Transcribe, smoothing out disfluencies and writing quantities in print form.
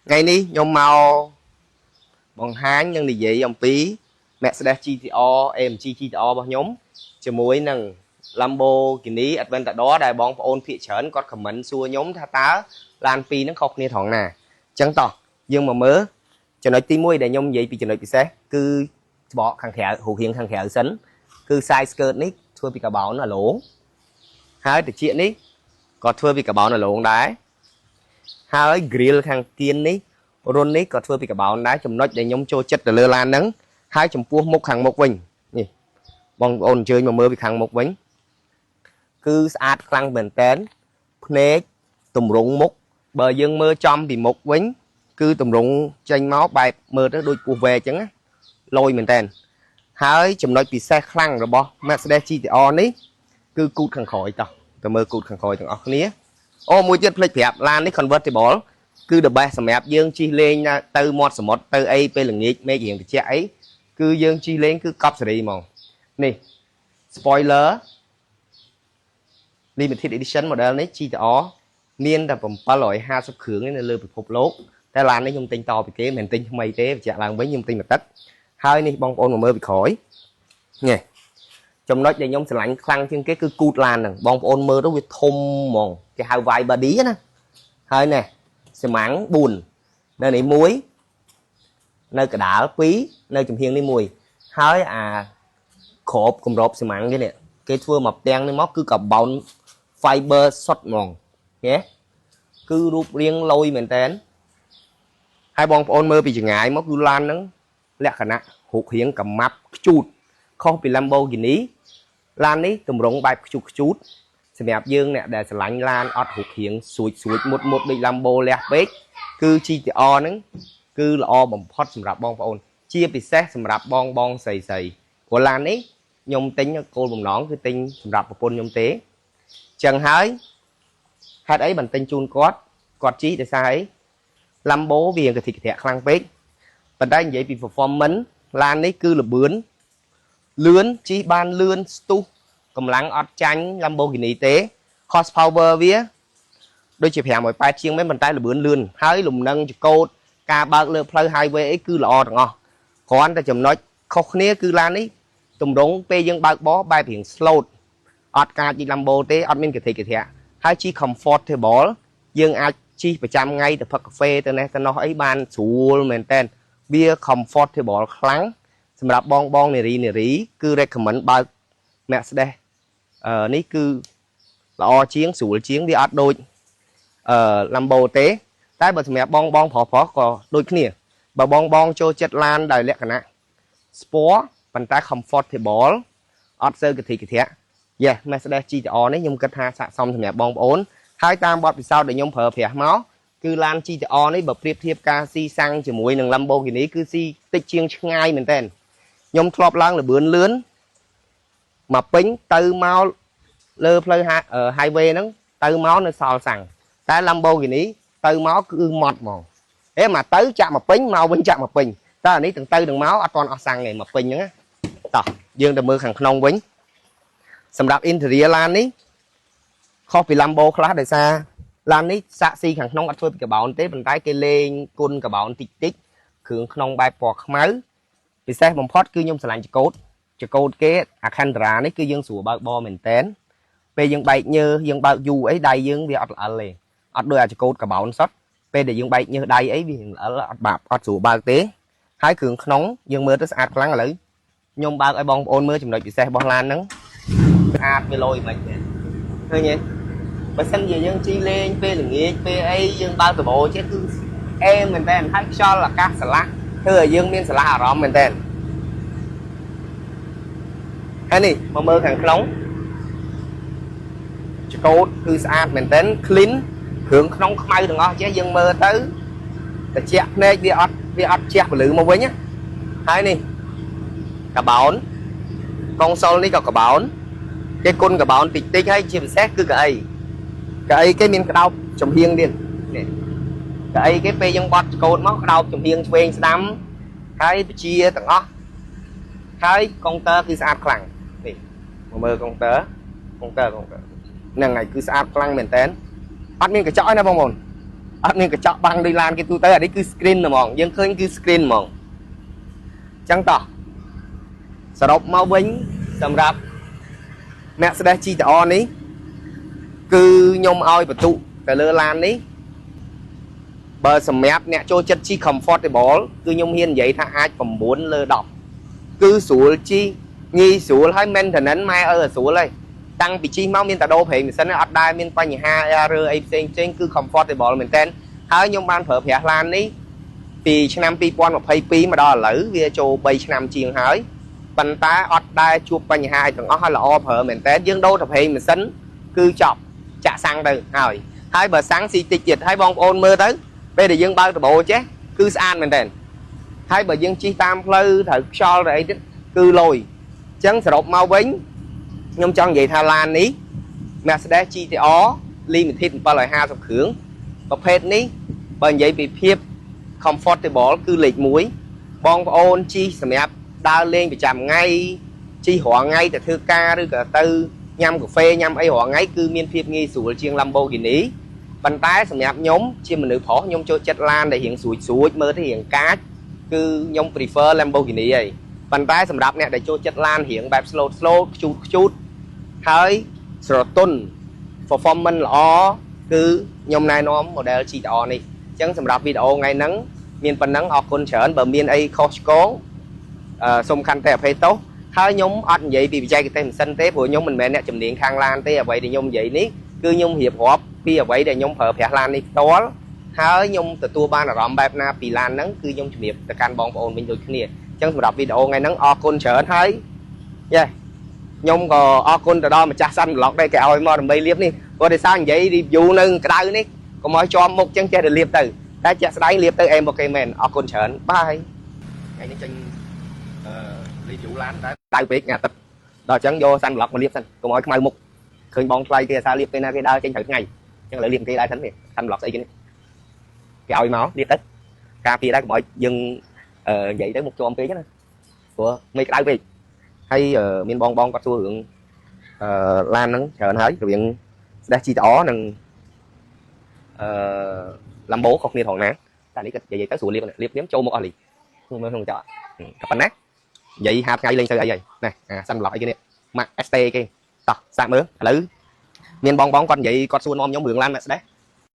ថ្ងៃនេះខ្ញុំមកបង្ហាញនិងនិយាយអំពី Mercedes GTR AMG GTR របស់ខ្ញុំជាមួយនឹង Lamborghini Aventador ដែលបងប្អូនភាគច្រើនគាត់ comment សួរខ្ញុំថាតើឡានពីរហ្នឹងខុសគ្នាត្រង់ណាអញ្ចឹងតោះយើងមកមើលចំណុចទី1ដែលខ្ញុំនិយាយពីចំណុចពិសេសគឺច្បកខាងក្រៅរូបរាងខាងក្រៅសិនគឺ side skirt នេះធ្វើពីកាបោនអាឡូងហើយត្រចៀកនេះក៏ធ្វើពីកាបោនអាឡូងដែរហើយ grill ខាងគៀននេះរុននេះក៏ធ្វើពីកាបោនដែរចំណុចដែលខ្ញុំចូលចិត្តទៅលើឡានហ្នឹងហើយចំពោះមុខខាងមុខវិញនេះបងប្អូនអញ្ជើញមកមើលពីខាងមុខវិញគឺស្អាតខ្លាំងមែនតែនភ្នែកទម្រង់មុខបើយើងមើលចំពីមុខវិញ គឺទម្រង់ចេញមកបែបមើលទៅដូចពោះវែកអញ្ចឹងណាលយមែនតែនហើយចំណុចពិសេសខ្លាំងរបស់ Mercedes GTR នេះគឺគូតខាងក្រោយតោះទៅមើលគូតខាងក្រោយទាំងអស់គ្នាអូមួយទៀតភ្លេចប្រាប់ឡាននេះ convertible គឺ the best សម្រាប់យើងជិះលេងទៅមាត់សមុទ្រទៅអីពេលល្ងាចមេឃរៀងត្រជាក់អីគឺយើងជិះលេងគឺកប់សេរីហ្មងនេះ spoiler limited edition model នេះ GTR មានតែ750គ្រឿងទេនៅលើពិភពលោកតែឡាននេះខ្ញុំទិញតពីគេមិនមែនទិញថ្មីទេបញ្ជាក់ឡើងវិញខ្ញុំទិញមកទឹកហើយនេះបងប្អូនមកមើលពីក្រោយនេះចំណុចដែលខ្ញុំស្រឡាញ់ខ្លាំងជាងគេគឺគូតឡានហ្នឹងបងប្អូនមើលទៅវាធំហ្មងគេហៅ wide body ណាហើយនេះស៊ីម៉ាំង4នៅនេះមួយនៅកដាល2នៅចំហៀងនេះមួយហើយអាក្របគម្របស៊ីម៉ាំងគេនេះគេធ្វើមកផ្ទាំងនេះមកគឺcarbon fiber សុទ្ធហ្មងឃើញគឺរូបរាងលយមែនតើហើយបងប្អូនមើលពីចងាយមកគឺឡានហ្នឹងលក្ខណៈរូបរាងកាម៉ាប់ខ្ជូតខុសពី Lamborghini ឡាននេះទម្រង់បែបខ្ជូតខ្ជូតសម្រាប់យើងអ្នកដែលស្រឡាញ់ឡានអត់រូបរាងស្រួចស្រួចមុតមុតដូច Lambo លះពេកគឺ GTR ហ្នឹងគឺល្អបំផុតសម្រាប់បងប្អូន ជាពិសេសសម្រាប់បងបងស្រីស្រីព្រោះឡាននេះខ្ញុំទិញគោលបំណងគឺទិញសម្រាប់ប្រពន្ធខ្ញុំទេចឹងហើយហេតុអីបានទិញជូនគាត់គាត់ជិះដោយសារអី Lambo វាកធិកធៈខ្លាំងពេកប៉ុន្តែនិយាយពី performance ឡាននេះគឺលបឿនលឿនជិះបានលឿនស្ទុះកម្លាំងអត់ចាញ់ Lamborghini ទេ horsepower វាដូចជា580ជាងមែនប៉ុន្តែលបឿនលឿនហើយលំនឹងចកោតការបើកលើផ្លូវ highway អីគឺល្អទាំងអស់គ្រាន់តែចំណុចខុសគ្នាគឺឡាននេះទម្រង់ពេលយើងបើកបរបែបរៀង slow អត់កាចដូច Lambo ទេអត់មានកធិកធៈហើយជិះ comfortable យើងអាចជិះប្រចាំថ្ងៃទៅផឹកកាហ្វេទៅនេះទៅនោះអីបានស្រួលមែនតើវា comfortable ខ្លាំងសម្រាប់បងបងនារីនារីគឺ recommend បើក Mercedes អឺនេះគឺល្អជាងស្រួលជាងវាអត់ដូចអឺ Lambo ទេ តែបើសម្រាប់បងបងប្រុសប្រុសក៏ដូចគ្នាបើបងបងចូលចិត្តឡានដែលលក្ខណៈ sport ប៉ុន្តែ comfortable អត់សូវកធិកធៈ Yes Mercedes GTR នេះខ្ញុំគិតថាស័ក្តិសមសម្រាប់បងប្អូនហើយតាមបទពិសោធន៍ដែលខ្ញុំប្រើប្រាស់មកគឺឡាន GTR នេះបើប្រៀបធៀបការស៊ីសាំងជាមួយនឹង Lamborghini គឺស៊ីតិចជាងឆ្ងាយមែនតើខ្ញុំធ្លាប់ឡើងលបឿនលឿនមកពេញទៅមកលើផ្លូវ highway ហ្នឹងទៅមកនៅសល់សាំងតែ Lamborghini ទៅមកគឺម៉ត់ហ្មងអេមកទៅចាក់មកពេញមកវិញចាក់មកពេញតែអានេះទាំងទៅទាំងមកអត់ទាន់អស់សាំងទេមកពេញហ្នឹងណាតោះយើងទៅមើលខាងក្នុងវិញសម្រាប់ interior ឡាននេះខុសពី Lambo ខ្លះដោយសារឡាននេះសាក់ស៊ីខាងក្នុងអត់ធ្វើពីកាបោនទេប៉ុន្តែគេលេងគុណកាបោនតិចតិចគ្រឿងក្នុងបែបពណ៌ខ្មៅពិសេសបំផុតគឺខ្ញុំស្រឡាញ់ចកោតចកោតគេAlcantara នេះគឺយើងស្រួលបើកបរមែនតែនពេលយើងបែកញើយើងបើកយូរអីដៃយើងវាអត់ល្អិលទេអត់ដូចអាចកោតកាបោនសុទ្ធពេលដែលយើងបែកញើសដៃអីវាល្អិលអត់បាក់អត់ស្រួលបើកទេហើយគ្រឿងក្នុងយើងមើលទៅស្អាតខ្លាំងឥឡូវខ្ញុំបើកឲ្យបងប្អូនមើលចំណុចពិសេសរបស់ឡានហ្នឹងស្អាតវាលយមិនទេឃើញទេបើសិនជាយើងជិះលេងពេលល្ងាចពេលអីយើងបើកដបោចេះគឺអេមែនតើហើយខ្យល់អាកាសស្រឡះធ្វើឲ្យយើងមានស្រឡះអារម្មណ៍មែនតើហើយនេះមកមើលខាងក្នុងចកោតគឺស្អាតមែនតើ clean គ្រឿងក្នុងខ្មៅទាំងអស់ចេះយើងមើលទៅតិចភ្នែកវាអត់ជះពលឺមកវិញណាហើយនេះកាបោនកុងសូលនេះក៏កាបោនគេគុណកាបោនតិចតិចហើយជាពិសេសគឺកៅអីកៅអីគេមានក្តោបចំហៀងទៀតនេះកៅអីគេពេលយើងបត់ចកោតមកក្តោបចំហៀងឆ្វេងស្ដាំហើយពជាទាំងអស់ហើយកុងទ័រគឺស្អាតខ្លាំងនេះមកមើលកុងទ័រកុងទ័រកុងទ័រហ្នឹងហើយគឺស្អាតខ្លាំងមែនតើអត់មានកញ្ចក់ទេណាបងប្អូន អត់មានកញ្ចក់បាំងដូចឡានគេទូទៅអានេះគឺ screen ហ្មងយើងឃើញគឺ screen ហ្មងអញ្ចឹងតោះសរុបមកវិញសម្រាប់ Mercedes GTR នេះគឺខ្ញុំឲ្យពិន្ទុទៅលើឡាននេះបើសម្រាប់អ្នកចូលចិត្តជិះ comfortable គឺខ្ញុំហ៊ាននិយាយថាអាច9លើ10គឺស្រួលជិះងាយស្រួលហើយ maintenance ម៉ែឪស្រួលហើយតាំងពីជិះមកមានតែដូរប្រេងម៉ាស៊ីនអត់ដែលមានបញ្ហា error អីផ្សេងផ្សេងគឺ comfortable មែនតើហើយខ្ញុំបានប្រើប្រាស់ឡាននេះពីឆ្នាំ2022មកដល់ឥឡូវវាចូល3ឆ្នាំជាងហើយប៉ុន្តែអត់ដែលជួបបញ្ហាអីទាំងអស់ហើយល្អប្រើមែនតើយើងដូរតែប្រេងម៉ាស៊ីនគឺចប់ចាក់សាំងទៅហើយហើយបើសាំងស៊ីតិចទៀតហើយបងប្អូនមើលទៅពេលដែលយើងបើកដបូចេះគឺស្អាតមែនតើហើយបើយើងជិះតាមផ្លូវត្រូវខ្យល់ទៅអីទៀតគឺលយអញ្ចឹងសរុបមកវិញខ្ញុំចង់និយាយថាឡាននេះ Mercedes GTR Limited 750គ្រឿងប្រភេទនេះបើនិយាយពីភាព comfortable គឺលេខ1បងប្អូនជិះសម្រាប់ដើរលេងប្រចាំថ្ងៃជិះរាល់ថ្ងៃទៅធ្វើការឬក៏ទៅញ៉ាំកាហ្វេញ៉ាំអីរាល់ថ្ងៃគឺមានភាពងាយស្រួលជាង Lamborghini ប៉ុន្តែសម្រាប់ខ្ញុំជាមនុស្សប្រុសខ្ញុំចូលចិត្តឡានដែលរៀងស្រួចស្រួចមើលទៅរៀងកាចគឺខ្ញុំ prefer Lamborghini ហើយប៉ុន្តែសម្រាប់អ្នកដែលចូលចិត្តឡានរៀងបែប slow slow ខ្ជូតខ្ជូតហើយស្រទន់ performance ល្អគឺខ្ញុំណែនាំ model GTR នេះអញ្ចឹងសម្រាប់វីដេអូថ្ងៃហ្នឹងមានប៉ុណ្ណឹងអរគុណច្រើនបើមានអីខុសឆ្គងអឺសូមខន្តីអភ័យទោសហើយខ្ញុំអត់និយាយពីបច្ចេកទេសម៉ាស៊ីនទេព្រោះខ្ញុំមិនមែនអ្នកជំនាញខាងឡានទេអ្វីដែលខ្ញុំនិយាយនេះគឺខ្ញុំរៀបរាប់ពីអ្វីដែលខ្ញុំប្រើប្រាស់ឡាននេះផ្ទាល់ហើយខ្ញុំទទួលបានអារម្មណ៍បែបណាពីឡានហ្នឹងគឺខ្ញុំជំរាបទៅកាន់បងប្អូនវិញដូចគ្នាអញ្ចឹងសម្រាប់វីដេអូថ្ងៃហ្នឹងអរគុណច្រើនហើយយេខ្ញុំក៏អរគុណទៅដល់ម្ចាស់ sunblock ដែរគេឲ្យមកដើម្បីលាបនេះព្រោះដោយសារនិយាយ review នៅក្តៅនេះកុំឲ្យជាប់មុខចឹងចេះតែលាបទៅតែជាក់ស្ដែងលាបទៅអេមមកគេមែនអរគុណច្រើន bye ថ្ងៃនេះចេញអឺ review ឡានតែក្តៅពេកថ្ងៃអាទិត្យដល់អញ្ចឹងយក sunblock មកលាបសិនកុំឲ្យខ្មៅមុខឃើញបងថ្លៃគេអាសាលាបពេលណាគេដើរចេញត្រូវថ្ងៃអញ្ចឹងឥឡូវលាបគេដែរសិននេះ sunblock ស្អីគេនេះគេឲ្យមកលាបទៅការពារដែរកុំឲ្យយើងអឺនិយាយទៅមុខជាំពេកណាព្រោះមិនក្តៅពេកហើយមានបងបងគាត់សួររឿងអឺឡានហ្នឹងច្រើនហើយរវាង Mercedes GTR និងអឺ Lambo ខុសគ្នាត្រង់ណាតែនេះគាត់និយាយទៅស្រួលលាបលាបភ្លាមចូលមកអស់លីមើលក្នុងកញ្ចក់តែប៉ុណ្ណានិយាយហាថ្ងៃលេងទៅអីហើយណាអា sunblock អីគេនេះម៉ាក់ ST គេតោះសាកមើលឥឡូវមានបងបងគាត់និយាយគាត់សួរនាំខ្ញុំរឿងឡាន Mercedes